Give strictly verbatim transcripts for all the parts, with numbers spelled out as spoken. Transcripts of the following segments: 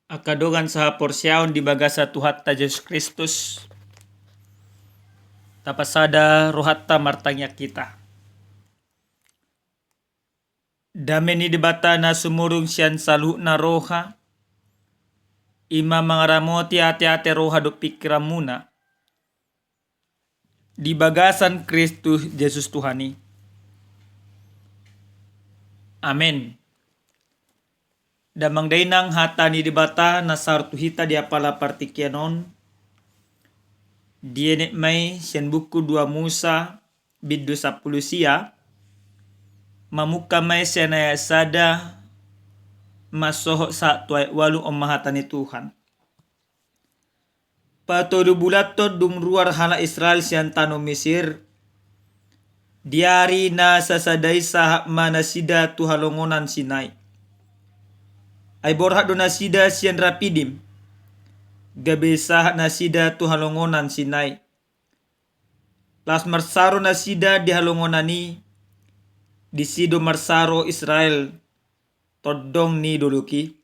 Angka dongan sahaporseaon di bagasan Tuhanta Jesus Kristus, tapasada rohanta martangiang hita. Dame ni Debata na sumurung sian saluhutna roha, i ma mangaramoti ateate, roha dohot pingkiranmuna di bagasan Kristus Jesus Tuhan i. Amen. Damang dainang, hata ni Debata na sahat tu hita di apala partingkian on, dienet ma i sian buku dua Musa, bindu sampulu sia, mamungka ma i sian ayat sada mansohot sahat tu ayat ualu. On ma hata ni Tuhan. Patolu bulan tong dung ruar halak Israel sian tano Mesir, di ari na sasada i sahat ma nasida tu halongonan Sinai. Ai borhat do nasida sian Rapidim, gabe sahat nasida tu halongonan Sinai. Laos marsaro nasida di halongonan i, disi do marsaro Israel tondong ni dolok i.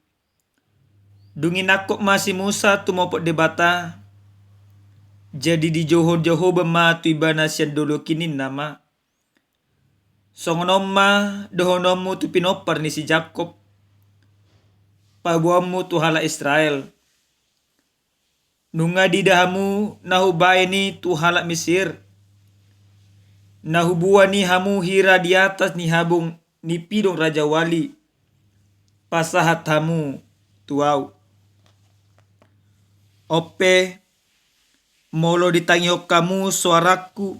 Dung i nangkok ma si Musa tumopot Debata, jadi dijou Jahowa ma tu ibana sian dolok i, ninna ma: Songon on ma dohononmu tu pinompar ni si Jakkob, paboaonmu tu halak Israel: Nunga diida hamu na hubaen i tu halak Mesir, na huboan i hamu hira di atas ni habong ni pidong rajawali, pasahat hamu tu ahu. On pe, molo ditangihon hamu soarangku,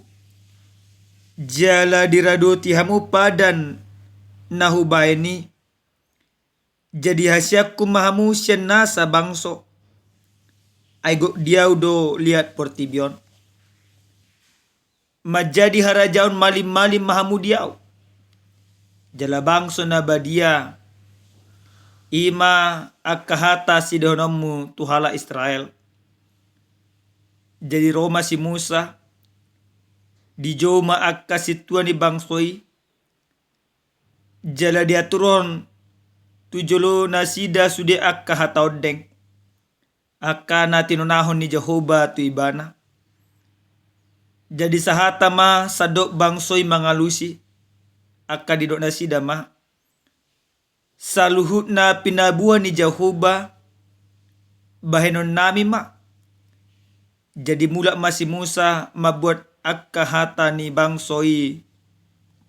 jala diradoti hamu padan na hubaen i, jadi hasianku ma hamu sian nasa bangso, ai gok di ahu do liat portibi on. Manjadi harajaon malim-malim ma hamu di ahu, jala bangso na badia. I ma angka hata sidohononmu tu halak Israel. Jadi ro ma si Musa, dijou ma angka sintua ni bangso i, jala diaturhon tu jolo nasida sude angka hata ondeng, angka na tinonahon ni Jahowa tu ibana. Jadi sahata ma sandok bangso i mangalusi, angka didok nasida ma: Saluhut na pinaboa ni Jahowa, bahenonnami ma. Jadi mulak ma si Musa mambuat angka hata ni bangso i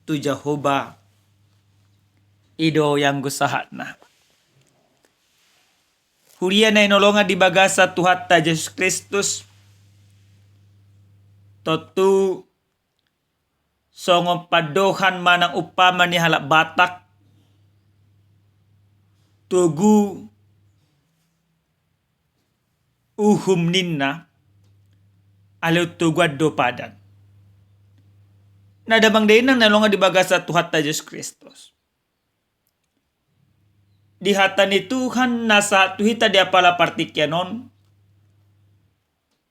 tu Jahowa. I do ianggo sahatna. Huria na hinaholongan di bagasan Tuhanta Jesus Kristus, tontu songon pandohan manang umpama ni halak Batak, togu uhum ninna, alai toguan do padan. Na damang dainang na hinaholongan di bagasan Tuhanta Jesus Kristus, di hata ni Tuhan na sahat tu hita di apala partingkian on,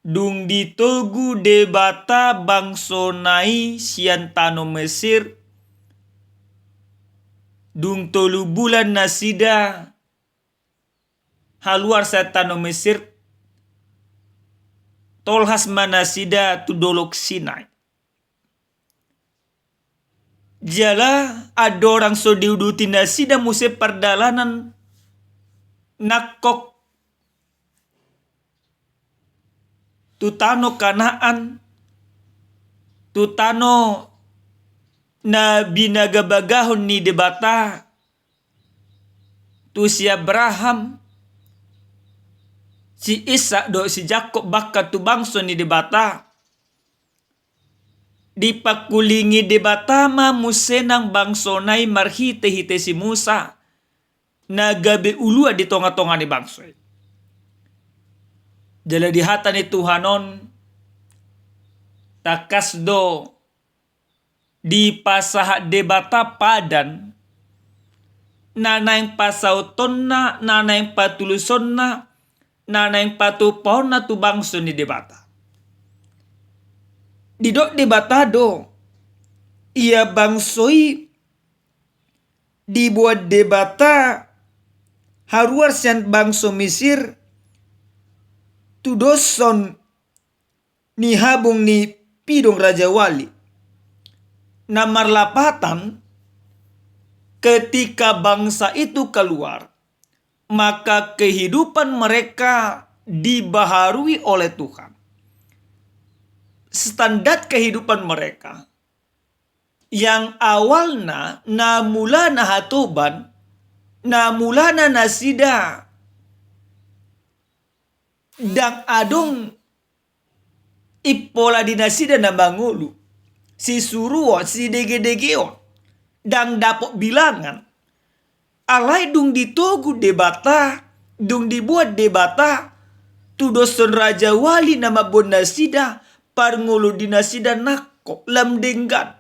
dung ditogu Debata bangsona i sian tano Mesir, dung tolu bulan nasida haluar sian tano Mesir, tolhas ma nasida tu dolok Sinai. Jala andorang so diuduti nasida muse pardalanan nangkok tu tano Kanaan, tu tano na binagabagahon ni Debata tu si Abraham, si Ishak dohot si Jakkob, bahkan tu bangso ni Debata, dipangkulingi Debata ma muse nang bangsona i marhitehite si Musa, na gabe uluan di tongatonga ni bangso i. Jala di hata ni Tuhan on, tangkas do dipasahat Debata padan na naeng pasautonna, na naeng patulusonna, na naeng patupaonna tu bangso ni Debata. Didok Debata do, ia bangso i diboan Debata haruar sian bangso Misir, tudoshon ni habong ni pidong rajawali. Na marlapatan, ketika bangsa itu keluar, maka kehidupan mereka dibaharui oleh Tuhan. Standar kehidupan mereka yang awalna na mulana hatoban, na mulana nasida ndang adong impola di nasida na mangolu, sisuruon, sidegedegeon, ndang dapot bilangan. Alai dung ditogu Debata, dung diboan Debata tudoshon rajawali na mamboan nasida, parngoluon di nasida nangkok, lam denggan,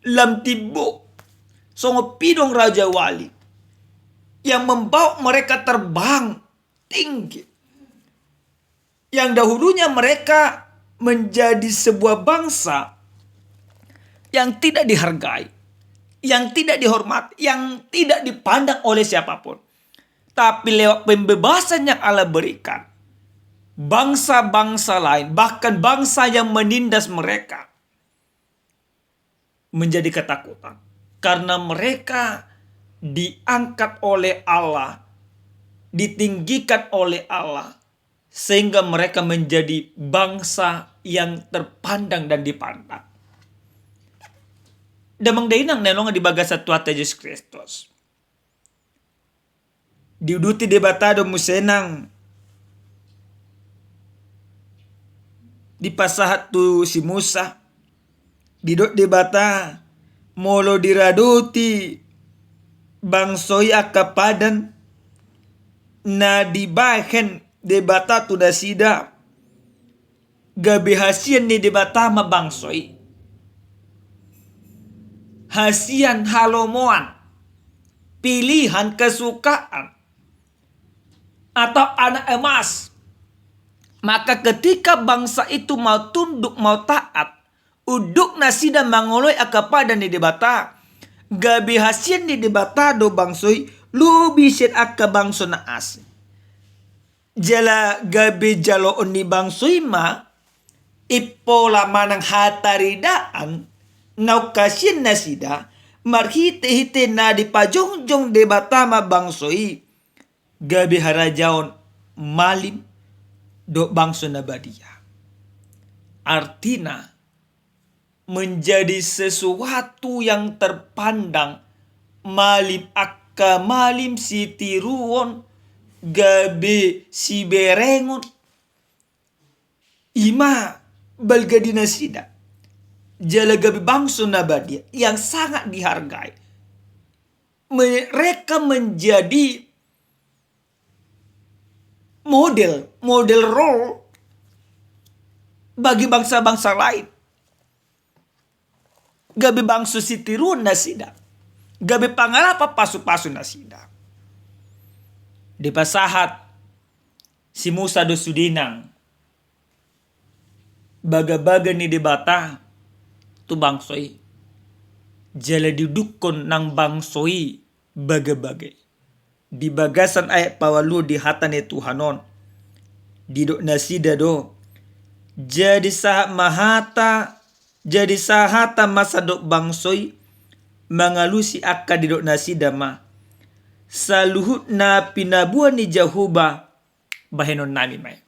lam timbo, songon pidong rajawali yang membawa mereka terbang tinggi. Yang dahulunya mereka menjadi sebuah bangsa yang tidak dihargai, yang tidak dihormati, yang tidak dipandang oleh siapapun. Tapi lewat pembebasan yang Allah berikan, bangsa-bangsa lain, bahkan bangsa yang menindas mereka, menjadi ketakutan. Karena mereka diangkat oleh Allah, ditinggikan oleh Allah, sehingga mereka menjadi bangsa yang terpandang dan dipandang. Damang dainang na hinaholongan di bagasan Tuhanta Jesus Kristus. Diuduti Debata do muse nang, dipasahat tu si Musa. Didok Debata, molo diradoti bangso i angka padan na dibahen Debata tu nasida, gabe hasian ni Debata ma bangso i. Hasian, halomoan, pilihan, kesukaan, atau anak emas. Maka ketika bangsa itu mau tunduk, mau taat, unduk nasida mangoloi angka padan ni Debata, gabe hasian ni Debata do bangso i lobi sian angka bangso na asing. Jala gabe jaloon ni bangso i ma impola manang hataridaan naung hasian nasida, marhitehite na dipajongjong Debata ma bangso i gabe harajaon malim dohot bangso na badia. Artina, menjadi sesuatu yang terpandang, malim angka malim, sitiruon, gabe siberengon, i ma balga di nasida. Jala gabe bangso na badia yang sangat dihargai. Mereka menjadi model, model role bagi bangsa-bangsa lain. Gabe bangso sitiruon nasida, gabe pangalapan pasupasu nasida. Dipasahat si Musa do sude nang bagabaga ni Debata tu bangso i. Jala diudukkon nang bangso i bagabaga i. Di bagasan ayat paualuhon di hata ni Tuhan on, didok nasida do, jadi sahat ma hata, jadi sahat ma sandok bangso i mangalusi angka didok nasida ma, saluhut na pinaboa ni Jahowa bahenonnami ma i.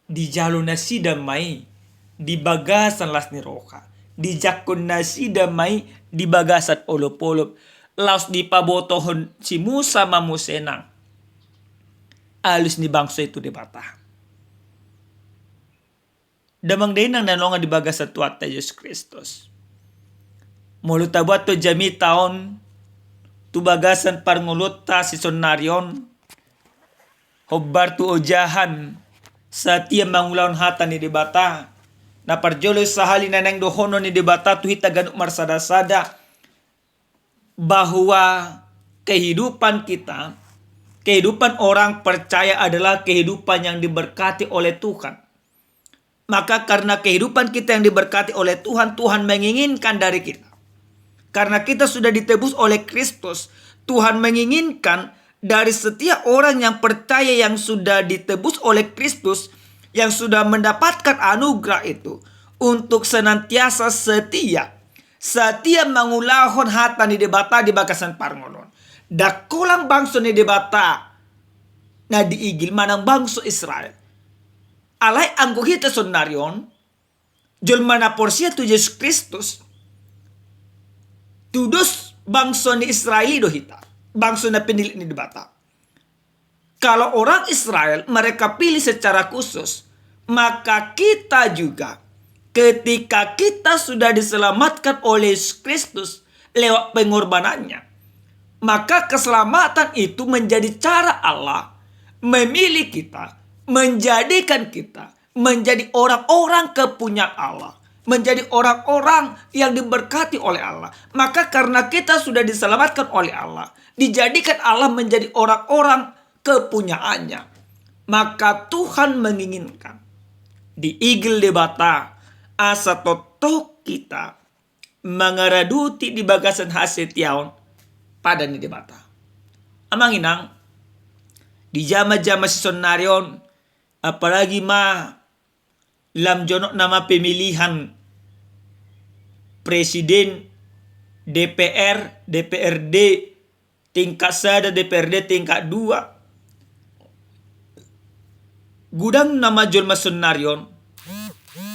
Dijalo nasida ma i di bagasan las ni roha, dijangkon nasida ma i di bagasan olopolop, laos dipabotohon si Musa ma muse nang alus ni bangso i tu Debata. Damang dainang na hinaholongan di bagasan Tuhanta Jesus Kristus. Molo taboan tu jamita on tu bagasan parngoluonta sisonari on, hombar tu ojahan satia mangulahon hata ni Debata. Na parjolo sahali na naeng dohonon ni Debata tu hita ganup marsada-sada, bahwa kehidupan kita, kehidupan orang percaya adalah kehidupan yang diberkati oleh Tuhan. Maka karena kehidupan kita yang diberkati oleh Tuhan, Tuhan menginginkan dari kita. Karena kita sudah ditebus oleh Kristus, Tuhan menginginkan dari setiap orang yang percaya, yang sudah ditebus oleh Kristus, yang sudah mendapatkan anugerah itu, untuk senantiasa setia. Setia mangulahon hata ni Debata di bagasan parngoluon. Ndang holan bangso ni Debata na diigil manang bangso Israel. Alai anggo hita saonari on, jolma na porsea tu Jesus Kristus, tudos bangso ni Israel i do hita, bangso na pinillit ni Debata. Kalau orang Israel mereka pilih secara khusus, maka kita juga, ketika kita sudah diselamatkan oleh Yesus Kristus lewat pengorbanannya, maka keselamatan itu menjadi cara Allah memilih kita, menjadikan kita menjadi orang-orang kepunyaan Allah, menjadi orang-orang yang diberkati oleh Allah. Maka karena kita sudah diselamatkan oleh Allah, dijadikan Allah menjadi orang-orang kepunyaannya, maka Tuhan menginginkan diigil Debata asa tongtong hita mangaradoti di bagasan hasetiaon pada ni Debata. Amang inang, di jama-jama sisaonari on, apalagi ma lam jonok nama pemilihan presiden, D P R, D P R D tingkat sada, D P R D tingkat dua. Godang nama jolma saonari on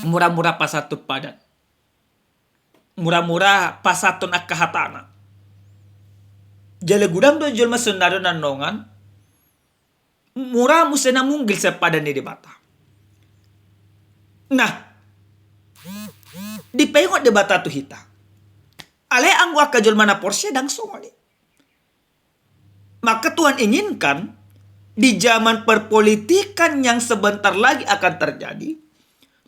mura-mura pasahat tu padan. Mura-mura pasahathon angka hatana. Jala godang do jolma saonari on na nongan mura muse na munggil sian padan ni Debata. Nah, dipaingot Debata tu hita. Alai anggo angka jolma na porsea ndang songon i. Maka Tuhan inginkan di zaman perpolitikan yang sebentar lagi akan terjadi,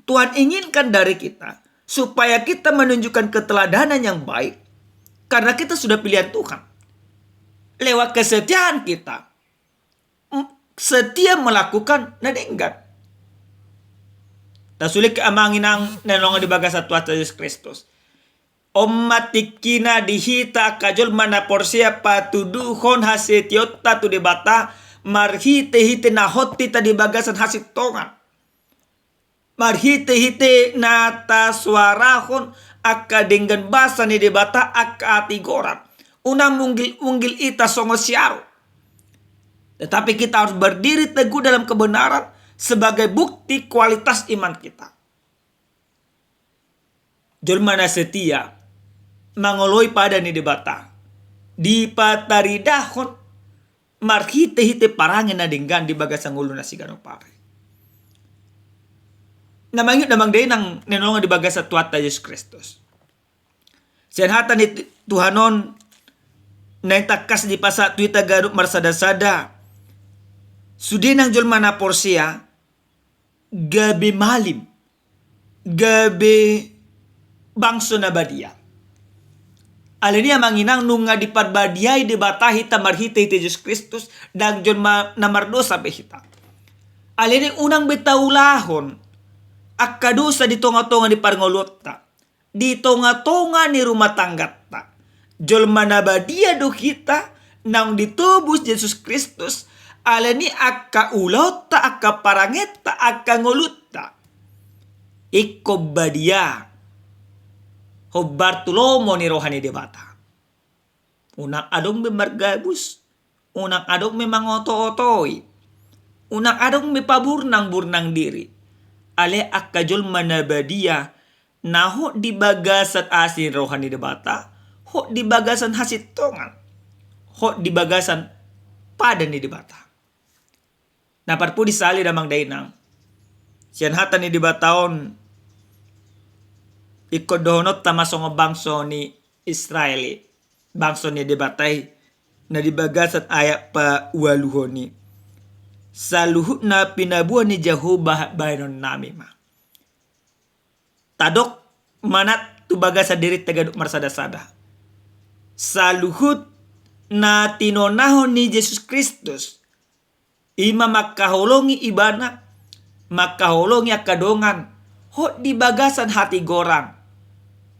Tuhan inginkan dari kita supaya kita menunjukkan keteladanan yang baik karena kita sudah pilihan Tuhan. Lewat kesetiaan kita, m-, setia melakukan na denggan. Tasulingkon amang inang na nongan di bagasan Tuhanta Jesus Kristus. On ma tingkina di hita angka jolma na porsea patuduhon hasetiaonta tu Debata marhite-hite na hot hita di bagasan hasintongan. Marhite-hite na tasuarahon angka denggan basa ni Debata, angka hatigoran. Unang munggil-unggil hita songon siaru. Tetapi kita harus berdiri teguh dalam kebenaran sebagai bukti kualitas iman kita. Jolma na setia mangoloi pada ni Debata dipataridahon marhite-hite parange na denggan di bagasan ngoluna siganup ari. Na mangido damang dainang na nongan di bagasan Tuhanta Jesus Kristus. Sian hata ni Tuhan on naeng tangkas dipasahat tu hita ganup marsada-sada. Sude nang jolma na porsea gabe malim, gabe bangso na badia. Alani i amang inang nunga diparbadiai Debata hita marhite-hite Jesus Kristus, ndang jolma na mardosa be hita. Alani i unang be taulahon angka dosa di tonga-tonga ni parngoluonta, di tonga-tonga ni rumah tanggata. Jolma na badia do hita naung ditobus Jesus Kristus, alani i angka ulaonta, angka parangenta, angka ngolunta ingkon badia hombar tu lomo ni roha ni Debata. Unang adong be margabus, unang adong be mangoto-otoi, unang adong be paburnang-burnang diri. Alai angka jolma na badia na hot di bagasan asi ni roha ni Debata, hot di bagasan hasintongan, hot di bagasan pada ni Debata. Na parpudi sahali damang dainang, sian hata ni Debata on ingkon dohononta ma songon bangso ni Israel i, bangso ni Debata i, na di bagasan ayat paualuhon i. Saluhut na pinaboa ni Jahowa bahenonnami ma. Tadok manat tu bagasan dirinta ganup marsada-sada. Saluhut na tinonahon ni Jesus Kristus, i ma mangkaholongi Ibana, mangkaholongi angka dongan, hot di bagasan hatigoran.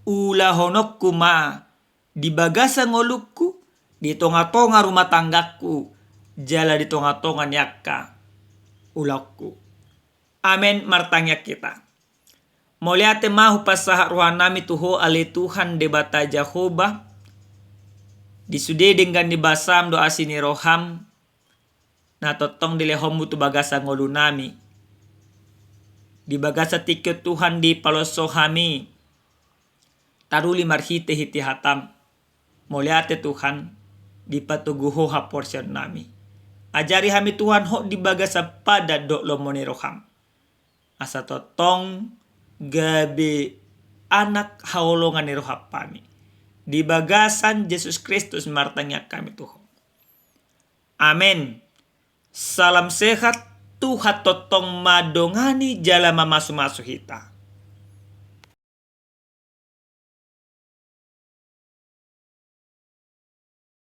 Ulahononku ma di bagasan ngolungku, di tonga-tonga rumah tanggangku, jala di tonga-tonga ni angka ulaonku. Amen. Martangiang hita. Mauliate ma hupasahat rohanami tu Ho ale Tuhan Debata Jahowa, di sude denggan ni basam dohot asi ni roham, na tongtong dilehonmu tu bagasan ngolunami. Di bagasan tingki on Tuhan dipaloas Ho hami, taruli marhite-hite hatam. Mauliate Tuhan, dipatogu Ho haporseaonnami. Ajari hami Tuhan hot di bagasan padan dohot lomo ni roham. Asa tongtong gabe anak haholongan ni roham hami. Di bagasan Jesus Kristus martangiang hami tu Ho. Amen. Salam sehat, Tuhan tongtong mandongani jala mamasu-masu hita.